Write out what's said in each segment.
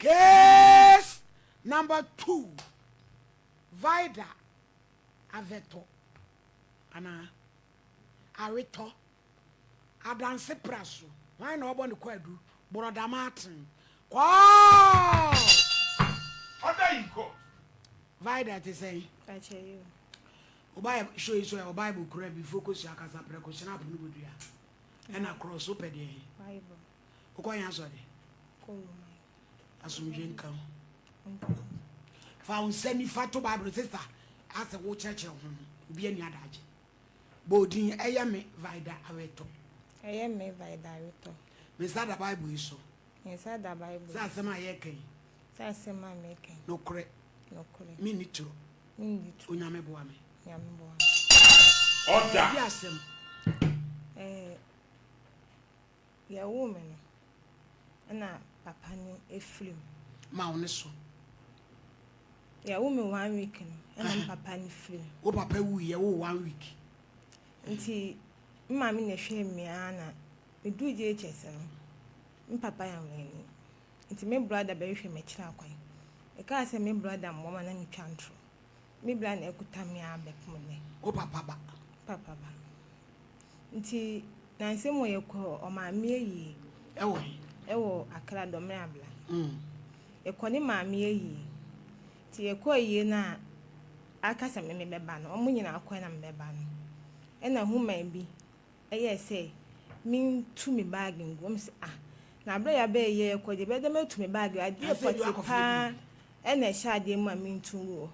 Case number 2, Vida Avɛtɔ anaa Awetɔ, Adanse pra so, hwan na ɔbɔ ne kwaadu? Borɔda Martin. Kɔɔ! Order in court. Vida te sɛn? Akyɛ yi o. Wo ba show yi so ɛwɔ Bible kura bi fo kosua kasa prɛko hyena apono bodua ɛna cross wopɛ deɛ he? Bible. Wokɔ he asɔre? Kɔ Roman. Asomdwe nka ho. Fa wo nsa nifa to Bible sister asɛ wo kyerɛkyerɛ ho no obi ani adagye. Bɔ odin ɛyɛ me Vida Awetɔ. Ɛyɛ me Vida Awetɔ. Me nsa da Bible yi so. Me nsa da Bible. Sɛ asɛm a yɛka yi. Sɛ asɛm a meka yi. Nokorɛ. Nokorɛ. Menni torɔ. Menni torɔ. Onyame boa me. Nyame boa me. Order. Di asɛm. Ɛɛ yɛwoo me no ɛna papa no efiri mu. Ma wo ne so. Yɛwoo me 1 week no ɛna me papa no firi mu. Wo papa wu yɛwoo 1 week. Nti me maame na ɛhwɛɛ me ara na meduru JHS no me papa yɛ anwonani. Nti me brother bɛhwehwɛ m'akyiri akwan. Mekaa sɛ me brother mmoa ma na metwa ntorɔ. Me bra na ɛkuta me ara bɛpem nnɛ. Wo papa ba. Papa ba. Nti nansa mu yɛkɔ ɔmaame ayie. Ɛwɔ he? Ɛwɔ Accra Dɔmene Abla. Yɛkɔ ne maame ayie. Nti yɛkɔ ayie no a aka sɛ me mebɛba no, ɔmo nyinaa kɔɛ na mebɛba no. Ɛna human bi ɛyɛɛ sɛ mentu me baage ngu. Ɔmo sɛ ah, na aberɛ a yɛaba ayie yɛkɔ deɛ ɛbɛyɛ dɛ matu me baage adeɛ pɔte paa ɛna ɛhyɛ adeɛ mu a mentu ngu hɔ.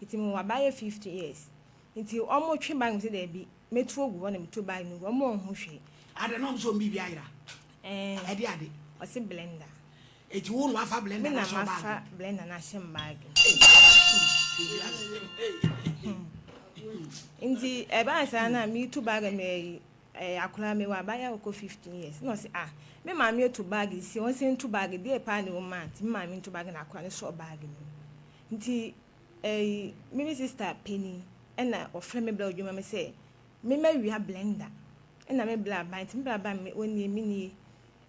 Nti mewɔ abayɛ 50 years. Nti ɔmo twe baage mu sɛ daabi, mɛtu agu hɔ na metu baage no gu hɔ. Ɔmo nhu hwee. Ade na ɔmo sɛ ɔmo biribi ayera. Ɛde ade. Ɔse blender. Eti wo na wafa blender Me na na ahyɛ wo baage mafa mu. blender na ahyɛ me baage mu. Nti ɛbaa saa na metu baage no ɛyi akwadaa mewɔ abaayewa ɔkɔ 15 years. Na ɔse ah, me maame atu baage si ɔnse ntu baage deɛ paa na ɛwɔ mu a nti me maame ntu baage na akwadaa no sɔɔ baage no mu. Nti ɛyi me me sister panin ɛna ɔfrɛ me bla odwuma me sɛ me mawia blender ɛna me bla aba nti me bla aba me ɔnie me nie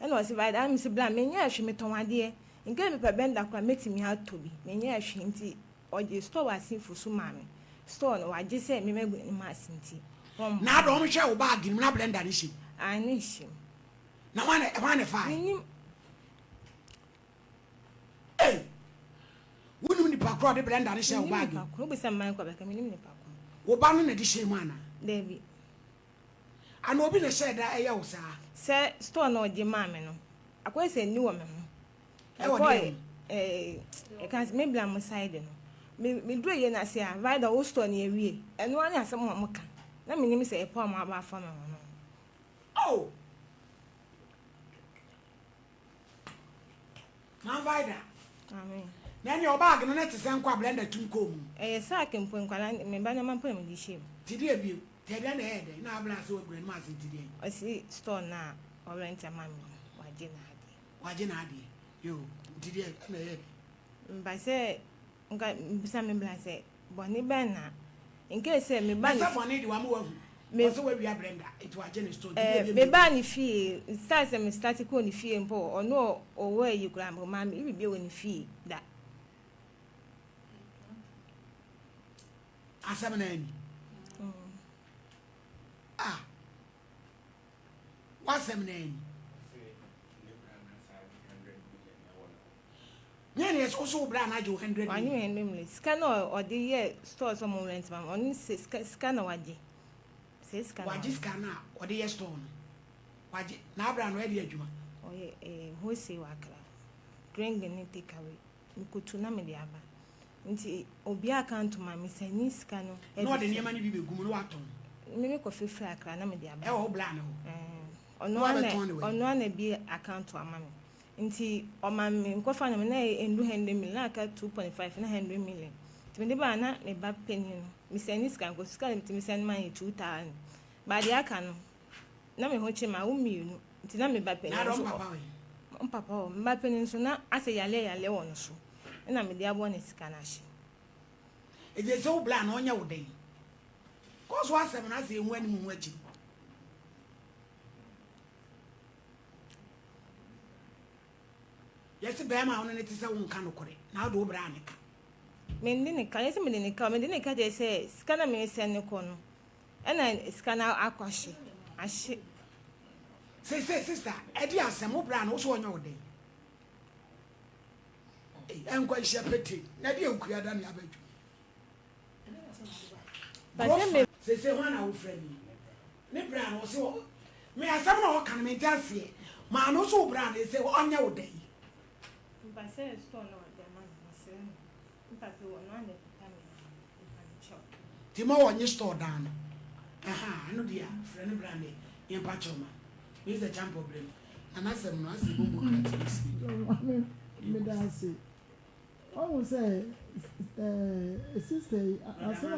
ɛna ɔse ba ɛna me se bla menyɛ hwee metɔn adeɛ nka mepɛ blender koraa mɛtumi atɔ bi menyɛ hwee nti ɔgye store wɔ asenfo so maa me store no wagye sɛ me magu n'anim ase nti wɔmmɔ Na adɔ wɔn hwɛ wo baage no mu na blender no hyɛ mu. Ah, ne hyɛ mu. Na hwan na hwan na ɛfae? Menim. Ei! Wonim nipa korɔ a ɔde blender no hyɛ wo Menim baage nipa mu? ko. Wobisa me man kɔ bɛka menim nipa ko. Wo ba no na ɛde hyɛɛ mu anaa? Dabi. Anaa obi na ɛhyɛɛ da ɛyɛ wo saa? Sɛ store no a ɔgye maa me no, akɔyɛ sɛ ani wɔ me ho. Ɛwɔ deɛ ho? Ɛɛ, ɛka sɛ me bla mo side no. Me meduru ayie no ase a, Vida wo store no yɛwie. Ɛno ara ne asɛm a wɔka. Na menim sɛ ɛpɔ a wɔaba afa me ho no. Oh! Maame Vida. Amen. Na ɛnea ɔbaage no na ɛte sɛ nkɔ a blender tum kɔɔ mu. Ɛyɛ sack mpo nkwadaa me ba nneɛma mpo na mede hyɛ mu. Ti deɛ bio, ti ɛdeɛ na ɛyɛ dɛn na abla sɛ wagu n'anim ase nti deɛn. Ɔsi store no a ɔrent ama me no wagye n'adeɛ. Wagye n'adeɛ yoo nti deɛ ɛna ɛyɛ dɛn. Mba sɛ nka mbisa me bla sɛ bɔne bɛn na in case sɛ me ba ne. Na sɛ bɔne de wama wahu. Me Ɔsɛ wawia blender nti wagye ne store nti deɛ eh, bio me bio. baa ne fie start sɛ me start kɔɔ ne fie mpo ɔno ɔwɔ ayi koraa mpo maa me biribi wɔ ne fie da. Asɛm no ani. Ah. W'asɛm no ani. Nyɛ ne yɛ so wo bra na agye wo 100 Wanye million. 100 million. Sika na ɔde yɛ store sɛ ɔmo rent ma ɔno sɛ sika sika na wagye. Sɛ sika na Wagye sika na ɔde yɛ store no. Wagye na abra no ɛde adwuma. Ɔyɛ eh wholesale wɔ Accra. Drink ne take away. Mikotu na mede aba. Nti obi account ma me sɛ ni sika no. Na ɔde nneɛma no bi bɛgu mu na watɔn. Me me kɔ fifiri Accra na mede aba. Ɛwɔ wo bra no hɔ. Eh ɔno ana ɔno ana bi account ama me. Nti ɔma me nkɔfa no me na ɛndu 100 million na aka 2.5 na 100 million. Nti mede baa na me ba panyin no me sɛ ni sika nkɔ sika no metumi sɛ no ma yɛ 2000. Ba deɛ aka no na me ho kye ma wo mmienu. Nti na me ba panyin nso ɔ papa wɔ me ba panyin nso na asɛ yale yale wɔ no so ɛna mede aboa ne sika no ahye. Ɛgye sɛ wo bla na ɔnyɛ wo den. Kɔ so asɛm no asɛ ehu anim hu akyi. Yɛse bɛɛma a wo ne no te sɛ wo nka nokorɛ na wode wo bra ne ka. Mende ne ka, nyɛ sɛ mede ne ka o, mede ne ka kyerɛ sɛ sika na meresɛn no kɔ no ɛna sika no akɔ ahye, ahye. Seisei sister ɛde asɛm wo bra no wo so ɔnyɛ wo dɛn? Ei ɛnkɔ nhyia pete na ɛde nkua da ne aba adwuma. Brɔfa. Seisei hwan na wofrɛ no yi? Ne bra no ɔse ɔ me asɛm na ɔka no mente aseɛ maa no so wo bra no seisei ɔnyɛ wo dɛn? Mpa sɛ store na ɔde ama no mesrɛ no mpa pɛ ɔno a na ɛkuta me no mpa no kyɛw. Nti ma ɔnye store dan no ahaa ɛno deɛ a frɛ ne bra nɛ yɛmpa kyɛw ma no Mister Champɔ brɛ mu na n'asɛm no asɛ bongo krat ne sie. Maame meda ase. Wahu sɛ eh, sister yi, asɛm a.